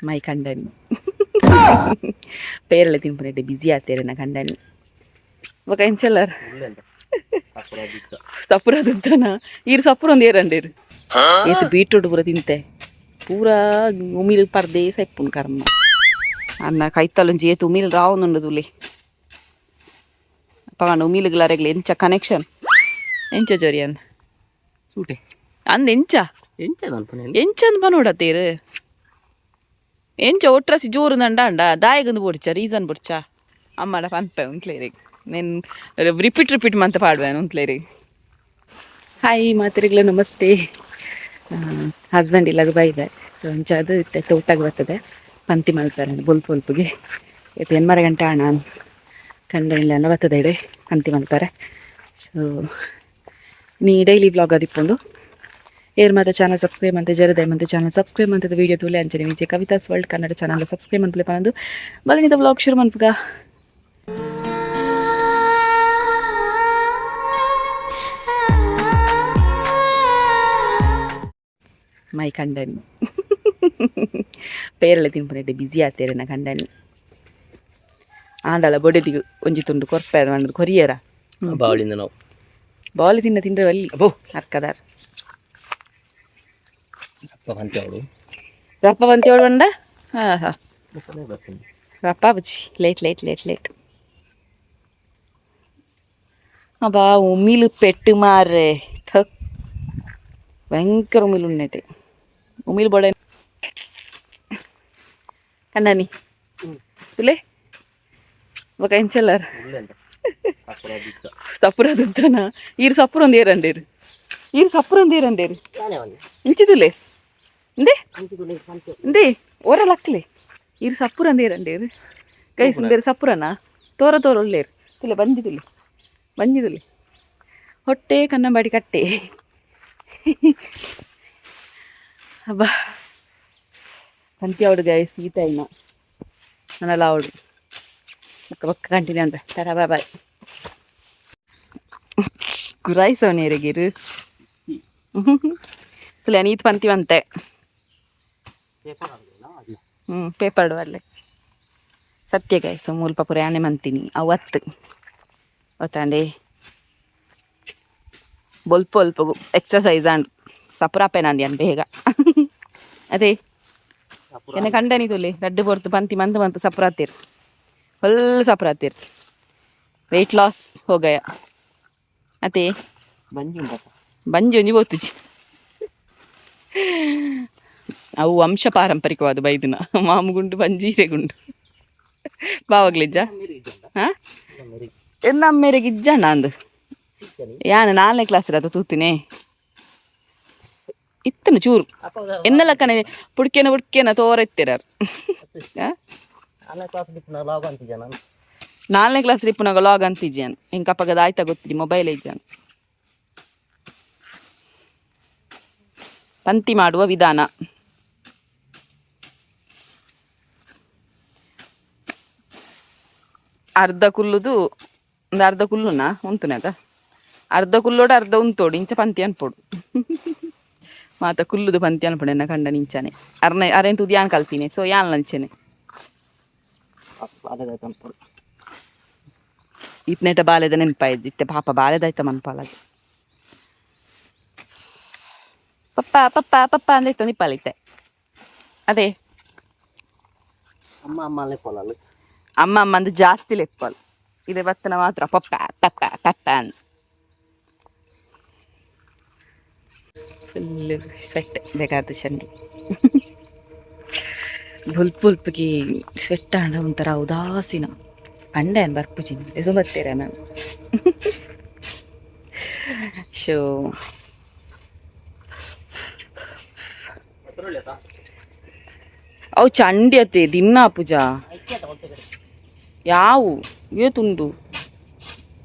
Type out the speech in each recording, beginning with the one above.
ಮೈ ಕಂಡನಿ ಪೇರಳೆ ತಿನ್ಪುನೆಟ್ ಬ್ಯುಸಿ ಆತೇರಿನ ಕಂಡನಿ. ಬೊಕ ಎಂಚೆಲ್ಲರ್? ಸಪುರ ತಿಂತಾನ ಈರ್? ಸಪುರ ಒಂದು ಏರಂಡೇರು. ಏತ್ ಬೀಟ್ರೂಟ್ ಪೂರ ತಿಂತೆ, ಪೂರ ಉಮಿಲ್ ಪರ್ದೇ ಸೈಪುನ್ ಕರ್ಮ. ಅನ್ನ ಕೈತಲೊಂಜಿ ಏತ್ ಉಮಿಲ್ ರಾವೊಂದುಂಡು ತೂಲೆ. ಅಪ್ಪಗಂಡ ಉಮಿಲ್ಗ್ಲ ಅರೆಗ್ಲ ಎಂಚ ಕನೆಕ್ಷನ್, ಎಂಚ ಜೋರಿಯನ್? ಸೂಟೆ. ಅಂದ್ ಎಂಚ? ಎಂಚ ಅನ್ಪನೆ? ಎಂಚಂದ್ ಪನೋಡತ್ತೇರು? ಎಂಚ ಒಟ್ರಸಿ ಜೋರು ನಂಡ ಅಂಡ ದಾಯಗಂದು ಬೋಡ್ಚ, ರೀಸನ್ ಬೋಡ್ಚ. ಅಮ್ಮಡ ಪನ್ಪೆ ಉಂತ್ಲೇರಿ, ನೆನ್ ರಿಪೀಟ್ ರಿಪೀಟ್ ಮಂತ ಪಾಡುವೆ ಉಂತ್ಲೇರಿ. ಹಾಯ್ ಮಾತರಿಗ್ಲ, ನಮಸ್ತೆ. ಹಸ್ಬೆಂಡ್ ಇಲ್ಲಾಗ ಬೈದೆ. ಸೊ ಅಂಚಾದ್ ಇತ್ತೆ ತೋಟಗ್ ಬರ್ತದೆ, ಪಂತಿ ಮಲ್ತಾರೆ ಬೊಲ್ಪು ಬೊಲ್ಪುಗೆ. ಇತ್ತೆ ಎನ್ಮರ ಗಂಟೆ ಆಣ ಕಂಡ ಇಲ್ಲ ಬರ್ತದೆ ಇಡೆ ಪಂತಿ ಮಲ್ತಾರೆ. ಸೊ ನೀ ಡೈಲಿ ವ್ಲಾಗ್ ಅದಿಪ್ಪುಂಡು. ಏರ್ ಮಾತ ಚಾನಲ್ ಸಬ್ಸ್ಕ್ರೈಬ್ ಅಂತ ಜರದೆ ಮಂತೆ ಚಾನಲ್ ಸಬ್ಸ್ಕ್ರೈಬ್ ಅಂತ ವೀಡಿಯೋ ತೂಲೆ. ಅಂಚನೆ Vijay Kavitha's world Kannada channel subscribe ಮನ್ಪುಲೆ ಪನೊಂದು ಬಲನಿದ ವ್ಲಾಗ್ ಶುರು ಮನ್ಪುಗ. ಮೈ ಕಂಡನಿ ಪೇರಳೆ ತಿನ್ಪುನೆಟ್ ಬ್ಯುಸಿ ಆತೇರಿನ ಕಂಡನಿ. ಆಂಡಲ ಬೊಡೆದಿಗೆ ಒಂಜಿ ತುಂಡು ಕೊರ್ಪೆ ಪಂಡ್ದ್ ಕೊರಿಯರ. ಬಾವಳಿಂದ ನಾವು ಬಾಲಿ ತಿನ್ನ ತಿಂದ್ರೆ ವಲ್ಲಿ. ಅಬ್ಬೋ. ಅರ್ಕದಾರ್. ಅಪ್ಪ ಪಂತಿ ಅವಳು. ರಪ್ಪ ಬಂತಿ ಅವಳು ಬಂಡ. ಹಾಂ ಹಾಂ, ರಪ್ಪ ಬುಚ್ಚಿ. Late late late late. ಅಬ್ಬಾ, ಉಮಿಲು ಪೆಟ್ಟು ಮಾರ್ರೆ. ಥಕ್, ಭಯಂಕರ ಉಮಿಲು ಉಣ್ಣೆಟೆ. ಉಮಿಲ್ ಬೊಡೆ ಕಣ್ಣನಿ ತುಲೆ. ಬೊಕ ಎಂಚೆಲ್ಲರ್? ಸಪುರ ತಿಂತಾನ ಈರ್? ಸಪುರ ಒಂದು ಏರಂಡೇರು. ಈರ್ ಸಪುರ ಒಂದು ಏರಂಡೇರು. ಇಂಚಿದುಲೆ ಇಂದೆ ಇಂದೆ ಓರ ಲಕ್ಲೆ. ಈರ್ ಸಪುರ ಅಂದ ಏರಂಡೇರು. ಗೈಸ್, ಬೇರೆ ಸಪುರನಾ? ತೋರ ತೋರ ಒಳ್ಳೇರು. ತುಲೆ ಬಂದಿದುಲೆ ಬಂದಿದುಲೆ. ಹೊಟ್ಟೆ ಕನ್ನಂಬಾಡಿ ಕಟ್ಟೆ. ಅಬ್ಬಾ, ಪಂತಿ ಅವಡು ಗೈಸ್. ಈ ಟೈಮ ನನ್ನಲ್ಲ ಅವಡು. ಬೊಕ್ಕ ಬೊಕ್ಕ ಕಂಟಿನ್ಯೂ ಅಂತ. Tata, bye bye. ಗುರಾಯಿಸವನೇರೆಗಿರು ತುಲೆ. ನೀತ್ ಪಂತಿ ಬಂತೆ. ಹ್ಞೂ, ಪೇಪರ್ ಅಲ್ಲೇ ಸತ್ಯ ಗೈಸ್. ಮುಲ್ಪ ಪೂರ ಯಾನೆ ಮಂತೀನಿ ಅವತ್ತು ಗೊತ್ತಾಂಡೆ. ಬೊಲ್ಪ ಒಲ್ಪಗು ಎಕ್ಸಸೈಸ್ ಆಂಡ್ ಸಪುರಾಪೆ ನಾಂದಿ ಅನ್ ಬೇಗ. ಅದೇ ಎನ್ನ ಕಂಡನಿ ತುಲೆ, ರಡ್ಡು ಪೊರ್ತು ಪಂತಿ ಮಂತ್ ಮಂತ್ ಸಪುರಾತಿರ್, ಫುಲ್ ಸಪುರಾತಿರ್. ವೆಯ್ಟ್ ಲಾಸ್ ಹೋಗಯ ಅದೇ. ಬಂಜಿ ಉಂಟಪ್ಪ. ಬಂಜಿ ಒಂಜಿ ಪೋತುಜಿ. ಅವು ವಂಶ ಪಾರಂಪರಿಕವಾದ ಬೈದಿನ. ಮಾಮುಗುಂಡು ಬಂಜಿ ಇರೆಗುಂಡು ಬಾವಾಗ್ಲಿಜ್ಜ. ಹಾ, ಮೇರೆಗೆ ಇಜ್ಜಣ್ಣ ಅಂದು. ಯಾನ್ ನಾಲ್ನೇ ಕ್ಲಾಸ್ ಅದು ತೂತಿನಿ. ಇತ್ತನು ಚೂರು ಎನ್ನಲಕ್ಕನೆ ಪುಡ್ಕೆನ ಪುಡ್ಕೆನ ತೋರ ಇತ್ತೀರಾರ್. ನಾಲ್ಕನೇ ಕ್ಲಾಸ್ ಬಿಟ್ಟು ಲಾಗ್ ಅಂತಿದ್ದೆ ನಾನು. ನಾಲ್ನೇ ಕ್ಲಾಸ್ ಇಪ್ಪುನಾಗ ಲಾಗ್ ಅಂತಿಜ್ಜಾನ್. ಎಂಕ್ ಅಪ್ಪಗದ ಆಯ್ತಾ ಗೊತ್ತಿರಿ, ಮೊಬೈಲ್ ಇಜ್ಜಾನ್. ಪಂತಿ ಮಾಡುವ ವಿಧಾನ. ಅರ್ಧ ಕುಲ್ಲುದು, ಒಂದು ಅರ್ಧ ಕುಲ್ಲುನಾ ಉಂತುನಾಗ, ಅರ್ಧ ಕುಲ್ಲೋಡು ಅರ್ಧ ಉಂತೋಡು, ಇಂಚ ಪಂತಿ ಅನ್ಪೋಡು. ಮಾತ ಕುಲ್ಲುದು ಪಂತಿ ಅನ್ಪೋಡು. ಎನ್ನ ಕಂಡ ನಿಂಚಾನೆ ಅರ್ನ ಅರೆನ್ ತುದಿ ಯಾನ್ ಕಲ್ತೀನಿ. ಸೊ ಯಾನ್ ಲಂಚನೆ. ಬಾಲೆದಾಯ್ತು ಅನ್ಪೋಡು. ಇತ್ನೇಟ ಬಾಲೆದ ನೆನಪಾಯ್ದು. ಇತ್ತೆ ಪಾಪ ಬಾಲೆದಾಯ್ತ ಮನ್ಪಾಲಾಗ. ಪಪ್ಪ ಪಪ್ಪ ಪಪ್ಪ ಅಂದ್ರೆ ಇತ್ತು ನಿಪ್ಪಾಲಿತ್ತೆ ಅದೇ. ಅಮ್ಮ ಅಮ್ಮ ಲೆಪ್ಪಲ್ಲ. ಅಮ್ಮ ಅಮ್ಮ ಅಂದು ಜಾಸ್ತಿ ಲೆಪ್ಪಲ್. ಇದೆ ಬತ್ತನ ಮಾತ್ರ ಪಪ್ಪ ಪಪ್ಪ ಪಪ್ಪ ಅಂದ್. ಫುಲ್ ಸ್ವೆಟ್ ಬೇಕಾದ ಚಂಡಿ. ಬುಲ್ಪು ಬುಲ್ಪಿಗೆ ಸ್ವೆಟ್ ಆಂಡ ಒಂಥರ ಉದಾಸೀನ. ಪಂಡೆ ಬರ್ಪುಜಿ ಬರ್ತೀರ ನಾನು. ಶೋ ಅವು ಚಂಡಿ ಅತ್ತೆ ದಿನ ಪೂಜಾ. ಯಾವು ಏತುಂಡು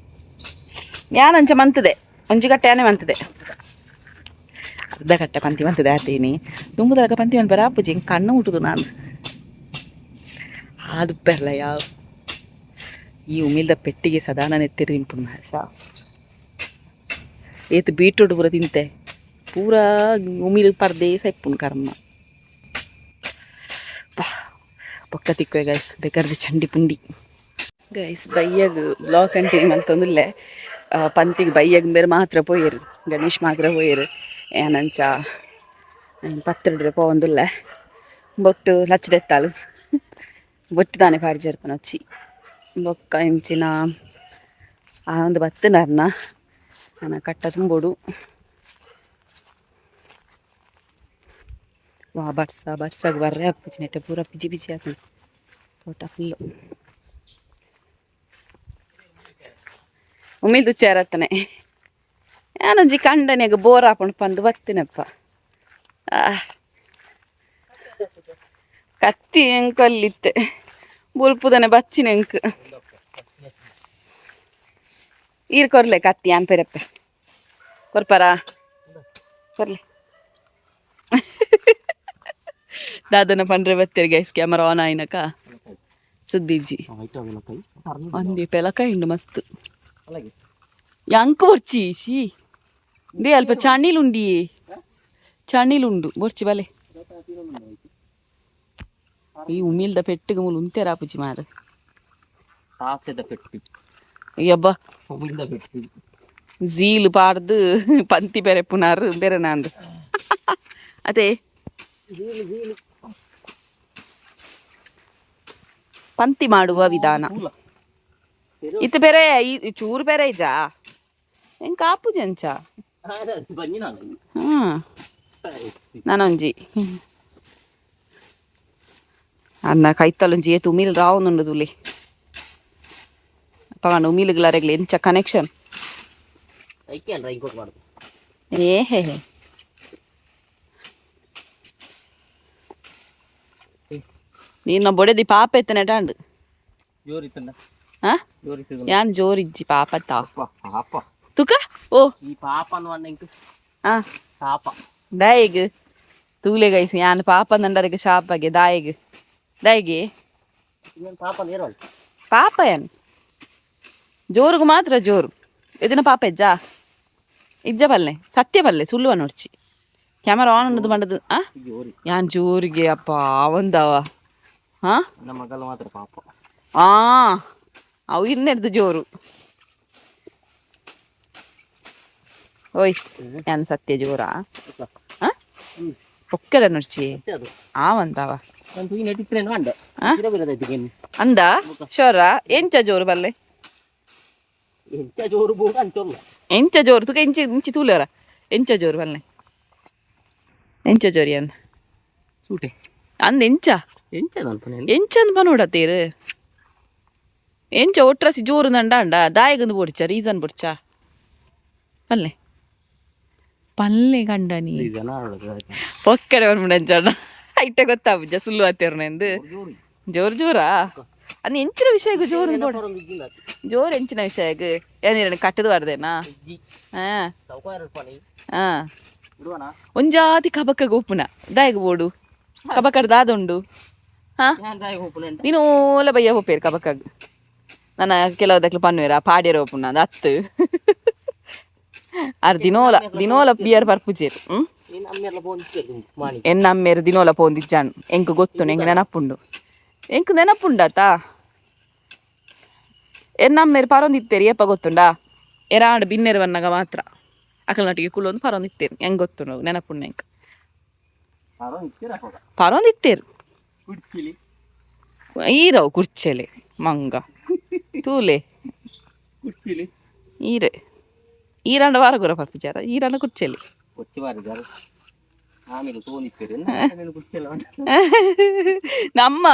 ಯಾನಂಚ ಮಂತದೆ. ಒಂಜಿ ಕಟ್ಟೆ ಯಾನೆ ಮಂತದೆ, ಅರ್ಧ ಕಟ್ಟೆ ಪಂತಿ ಮಂತದೆ. ಆತೀನಿ ದುಂಬುದಾಗ ಪಂತಿ ಮನ್ಪರ ಆಪುಜಿ. ಹಿಂಗೆ ಕಣ್ಣು ಮುಟ್ಟುದು ನಾನು ಅದು ಬೆರ್ಲ. ಯಾವ ಈ ಉಮಿಲ್ದ ಪೆಟ್ಟಿಗೆ ಸದಾ ನಾನು ಎತ್ತಿರು ತಿನ್ಪುಂಡು ಮಹೇಶ. ಏತ್ ಬೀಟ್ರೂಟ್ ಪೂರ ತಿಂತೆ, ಪೂರ ಉಮಿಲ್ ಪರ್ದೇ ಸೈಪುಂಡು ಕರ್ಮ. ಪೊಕ್ಕ ತಿಕ್ಕುವೆ ಗೈಸ್. ಬೇಕಾದ್ರೆ ಚಂಡಿ ಪುಂಡಿ ಗೈಸ್. ಬಯ್ಯಗ್ ಬ್ಲಾಗ್ ಕಂಟಿನ್ಯೂ ಮಲ್ತೊಂದುಲ್ಲೆ. ಪಂತಿಗೆ ಬಯ್ಯಗ್ ಬೇರೆ ಮಾತ್ರ ಪೋಯೆರು, ಗಣೇಶ್ ಮಾತ್ರ ಪೋಯೆರು. ಏನಂಚ ಪತ್ತೆಡ್ರೆ ಪೋವೊಂದುಲ್ಲೆ. ಬೊಟ್ಟು ಲಚ್ಚದೆತ್ತಾಳು, ಬೊಟ್ಟು ತಾನೆ ಪಾಡ್ಜರ್ಪನೊಚ್ಚಿ. ಬೊಕ್ಕ ಇಂಚಿನ ಆ ಒಂದು ಬತ್ತಿನಾರ್ನ ನನ್ನ ಕಟ್ಟ ತುಂಬೋಡು. ವಾ, ಬರ್ಸ ಬರ್ಸಾಗ ಬರ್ರೆ ಅಪ್ಪುಜಿ. ನೆಟ್ಟೆ ಪೂರ ಪಿಜಿ ಪಿಜಿ ಆತುಂಡು ತೋಟ ಫುಲ್ಲು. ಉಮಿಲ್ ತುಚ್ಚಾರತ್ತನೆ. ಯಾನೊಂಜಿ ಕಂಡನೆಗ್ ಬೋರ್ ಆಪುಂಡು ಪಂದ್ ಬತ್ತಿನಪ್ಪ. ಕತ್ತಿ ಎಂಕಲ್ಲಿತ್ತೆ ಬೊಲ್ಪುದನೆ ಬಚ್ಚಿನ ಎಂಕ್. ಈರ್ ಕೊರ್ಲೆ ಕತ್ತಿ, ಯಾನ್ ಪೆರಪ್ಪೆ. ಕೊರ್ಪರಾ? ಕೊರ್ಲೆ. ದಾದನ ಪಂಡ್ರೆ ಬತ್ತೆರ್ guys. Camera on ಆಯ್ನಕ ಸುದ್ದಿಜ್ಜಿ. ಅಂದಿ ಪೆಲಕ ಇಂಡು ಮಸ್ತ್. ಯಾಂಕ್ ಬೊರ್ಚಿ she they. ಅಲ್ಪ ಚಣಿಲುಂಡಿ, ಚಣಿಲುಂಡು, ಬೊರ್ಚಿ ಬಲೆ. ಈ ಉಮಿಲ್ದ ಪೆಟ್ಟಿಗೆ ಮೂಲು ಉಂತೇರಾಪುಜಿ ಮಾರ. ತಾಸೆದ ಪೆಟ್ಟು. ಅಯ್ಯಬ್ಬ. ಉಮಿಲ್ದ ಪೆಟ್ಟು. ಝೀಲ್ ಪಾಡ್ದು ಪಂತಿ ಬೇರೆ ಪುನಾರು ಬೇರೆ ನಾಂದು ಅದೇ ಪಂತಿ ಮಾಡುವ ವಿಧಾನ ಇತ್ತು. ಬೇರೆ ಈ ಚೂರು ಬೇರೆ ಇಜ್ಜಾ? ಎಂಕ್ ಆಪುಜಿ ಅಂಚ. ಬನ್ನಿ ನಾನು. ಹಾಂ, ನಾನೊಂಜಿ ಅನ್ನ ಕೈತಲೊಂಜಿ ಏತ್ ಉಮಿಲ್ ರಾವೊಂದುಂಡು ತುಲಿ. ಅಪ್ಪಗಂಡ ಉಮಿಲ್ಗ್ಲರೆಗ್ಲ ಎಂಚ ಕನೆಕ್ಷನ್. ಐಕೆ ಅಲ್ಲ ಇಂಕೋಟ್ ಮಾಡುದು. ಏ ಹೇ ಹೇ. ನೀನು ಬೊಡೆದಿ ಪಾಪ ಎತ್ತನೆಟಾಂಡು. ಜೋರಿತ್ತಂಡ. ಹಾ. ಜೋರಿತ್ತು. ಯಾನ್ ಜೋರಿಜ್ಜಿ, ಪಾಪತ್ತ. ಪಾಪ. ತುಕ ಓ. ಈ ಪಾಪ ಅನ್ನುವಣ್ಣ ಇಂಕು. ಆ. ಪಾಪ. ದಾಯಿಗ್ ತೂಲೆ ಗೈಸ್, ಯಾನ್ ಪಾಪ ನಂಡರಿಗೆ ಶಾಪಗೆ ದಾಯಿಗ್ ದಾಯಿಗೆ. ಇನ್ನೊಂದು ಪಾಪ ನೇರವಲ್ಲ. ಪಾಪ ಯಾನ್ ಜೋರುಗು ಮಾತ್ರ ಜೋರು. ಇದನ್ನ ಪಾಪ ಇಜ್ಜಾ? ಇಜ್ಜ ಬಲ್ಲೆ, ಸತ್ಯ ಬಲ್ಲೆ, ಸುಳ್ಳು ನೋಡ್ಚಿ. ಕ್ಯಾಮರಾ ಆನ್ ಅನ್ನೋದು ಮಂಡದು ಆ. ಜೋರಿ. ಯಾನ್ ಜೋರಿಗೆ ಅಪ್ಪ ಅವಂದವ. ಹಾ. ನನ್ನ ಮಗಳ ಮಾತ್ರ ಪಾಪ. ಆ, ಅವು ಇನ್ನೆಡ್ದು ಜೋರು. ಓಯ್, ಯಾನ್ ಸತ್ಯ ಜೋರಾ? ಆ, ಪೊಕ್ಕಡ ನೋಡ್ಚಿ. ಅದು. ಆ ಒಂದವ. ನಾನು ತೂಗಿ ನೆಟ್ಟಿತ್ರೇನು ಅಂಡೆ. ಆ? ಇರಬಿರದೈತಿಗೆ. ಅಂದ ಶೋರ ಎಂಚ ಜೋರು ಬಲ್ಲೆ? ಎಂತ ಜೋರು ಬೋಡ ಅಂಚೊಲ್ಲ. ಎಂಚ ಜೋರು ತುಕ? ಇಂಚಿ ಇಂಚಿ ತೂಲರ, ಎಂಚ ಜೋರು ಬಲ್ಲೆ? ಎಂಚ ಜೋರಿ ಅನ್? ಸೂಟೆ. ಅಂದ ಎಂಚ? ಎಂಚ ಅನ್ಪನೆ. ಎಂಚ ಅಂದ್ ಪನೋಡತ್ತೀರು? ಎಂಚ ಒಟ್ರಾಸಿ ಜೋರು ನಂಡ ಅಂಡ ದಾಯಗಂದು ಬೋಡ್ಚ, ರೀಸನ್ ಬೋಡ್ಚ ಪಲ್ಲೆ ಪಲ್ಲೆ ಕಂಡ ನೀ. ಜನ. ಪೊಕ್ಕಡೆ ಬರ್ಮುಂಡಂಚ ಐಟ ಗೊತ್ತಾಪುಜ ಸುಳ್ಳು ಆತೇರ್ನೆಂದು. ಜೋರು. ಜೋರು ಜೋರಾ ಅಂದ್? ಎಂಚಿನ ವಿಷಯಕ್ಕೆ ಜೋರು ಬೋಡ? ಜೋರು ಎಂಚಿನ ವಿಷಯಕ್ಕೆ? ಏನಿರ ಕಟ್ಟದು ಬಾರ್ದೇನಾ? ಹಾ. ಹಾ. ಒಂಜಾತಿ ಕಬಕ ಗೋಪುನ ದಾಯಗ ಬೋಡು? ಕಬಕಡ್ ದಾದುಂಡು? ಹಾ, ನೀನು ಓಲ ಬಯ್ಯ ಹೋಪೇರು ಕಬಕಗ್. ನನ್ನ ಕೆಲವು ದಕ್ಲು ಪನ್ನುವೇರ ಪಾಡ್ಯರ ಓಪುನ ಅದು ಅತ್ತು. ಅರ್ ದಿನೋಲ ದಿನೋಲ ಬಿಯರ್ ಪರ್ಪುಜೇರು. ಹ್ಮ್. ಎನ್ನ ಅಮ್ಮೇರು ದಿನೋಲ ಪೋಂದಿಜ್ಜಾನ್, ಎಂಕ್ ಗೊತ್ತುಂಡು, ಎಂಕ್ ನೆನಪುಂಡು, ಎಂಕ್ ನೆನಪುಂಡಾತ. ಎನ್ನ ಅಮ್ಮೇರು ಪರೊಂದಿತ್ತೇರು ಏಪ ಗೊತ್ತುಂಡಾ? ಎರಾಂಡ್ ಬಿನ್ನೆರು ಬನ್ನಗ ಮಾತ್ರ ಅಕಲ್ನೊಟ್ಟಿಗೆ ಕುಲ್ಲೊಂದು ಪರೊಂದಿತ್ತೇರು. ಹೆಂಗ್ ಗೊತ್ತುಂಡು, ನೆನಪುಂಡು ಎಂಕ್. ಪರೊಂದಿತ್ತೇರು. ಈರವು ಕುರ್ಚೆಲೆ ಮಂಗ ತೂಲೆ. ಈರೆ ಈರಾಂಡ ವಾರ ಗುರ ಪರ್ಪುಜಾರ ಈರಾಂಡ ಕುರ್ಚೆಲೆ. ನಮ್ಮ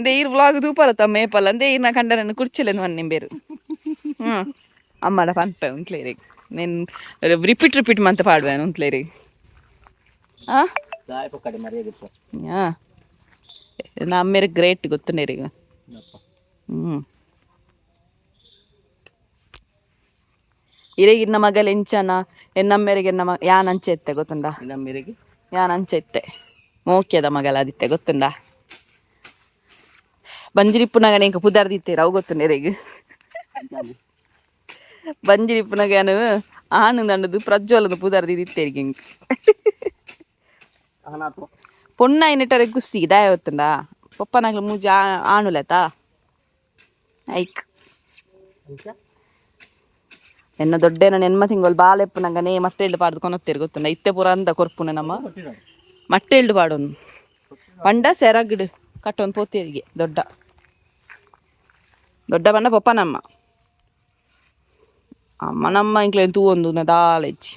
ಈರ್ ವ್ಲಾಗ್ ತೂಪರ ತಮ್ಮ ಏಪಲ್ಲ ಅಂದೇ ಈರ್ನ ಕಂಡರನ್ನು ಕುರ್ಚೆಲೆನ್ ವನ್ನಿಂಬೇರು. ಹ್ಞೂ, ಅಮ್ಮಡ ಪನ್ಪೆ ಉಂತ್ಲೇರಿ. ನೆನ್ ರಿಪೀಟ್ ರಿಪೀಟ್ ಮಂತ ಪಾಡ್ವೇನು ಉಂತ್ಲೇರಿ. ಆ ಯಾ ನಮ್ಮೇರು ಗ್ರೇಟ್ ಗೊತ್ತುಂಡೇರಿಗ. ಹ್ಞೂ, ಇರೆಗ್ ಇನ್ನ ಮಗಲ್ ಎಂಚನ? ಎನ್ನಮ್ಮೆರಿಗೆ ಎನ್ನ ಮ ಯಾನ್ ಅಂಚೆ ಇತ್ತೆ ಗೊತ್ತುಂಡಾ? ಯಾನ್ ಅಂಚೆ ಇತ್ತೆ, ಮೋಕ್ಯದ ಮಗಲ ಆದಿತ್ತೆ ಗೊತ್ತುಂಡಾ? ಬಂಜಿರಿಪ್ಪುನಗನೆ ಇಂಕ ಪುದರ್ದಿತ್ತೇರು, ಅವು ಗೊತ್ತುಂಡು ಎರೆಗ್? ಬಂಜಿರಿಪ್ಪುನಗ ಯಾನು ಆನು ದಂಡದು ಪ್ರಜ್ವಲದ ಪುದರ್ದಿತ್ತೇರಿಗೆ ಇಂಕ್. ಪೊಣ್ಣಾಯಿನೆಟರೆ ಕುಸ್ತಿ ದಾಯ ಗೊತ್ತುಂಡಾ? ಪೊಪ್ಪನಕ್ಲು ಮೂಜಿ ಆಣುಲೆತಾ ಐಕ್. ಅಂಚ. ಎನ್ನ ದೊಡ್ಡೇನ ನೆನ್ಮ ತಿಂಗೊಲ್ ಬಾಲೆಪ್ಪುನಂಗನೇ ಮಟ್ಟೆಲ್ಡ್ ಪಾಡ್ದು ಕೊನೊತ್ತೇರು ಗೊತ್ತುಂಡ. ಇತ್ತೆ ಪೂರ ಅಂದ ಕೊರ್ಪುನೆ ನಮ್ಮ ಮಟ್ಟೆಲ್ಡ್ ಪಾಡೊಂದು ಪಂಡ ಸೆರಗ್ಡ್ ಕಟ್ಟೊಂದು ಪೋತೇರಿಗೆ. ದೊಡ್ಡ ದೊಡ್ಡ ಪಂಡ ಪೊಪ್ಪನಮ್ಮ, ಅಮ್ಮ ನಮ್ಮ ಇಂಕ್ಲೇನ್ ತೂವೊಂದು ದಾಲ ಇಜ್ಜಿ.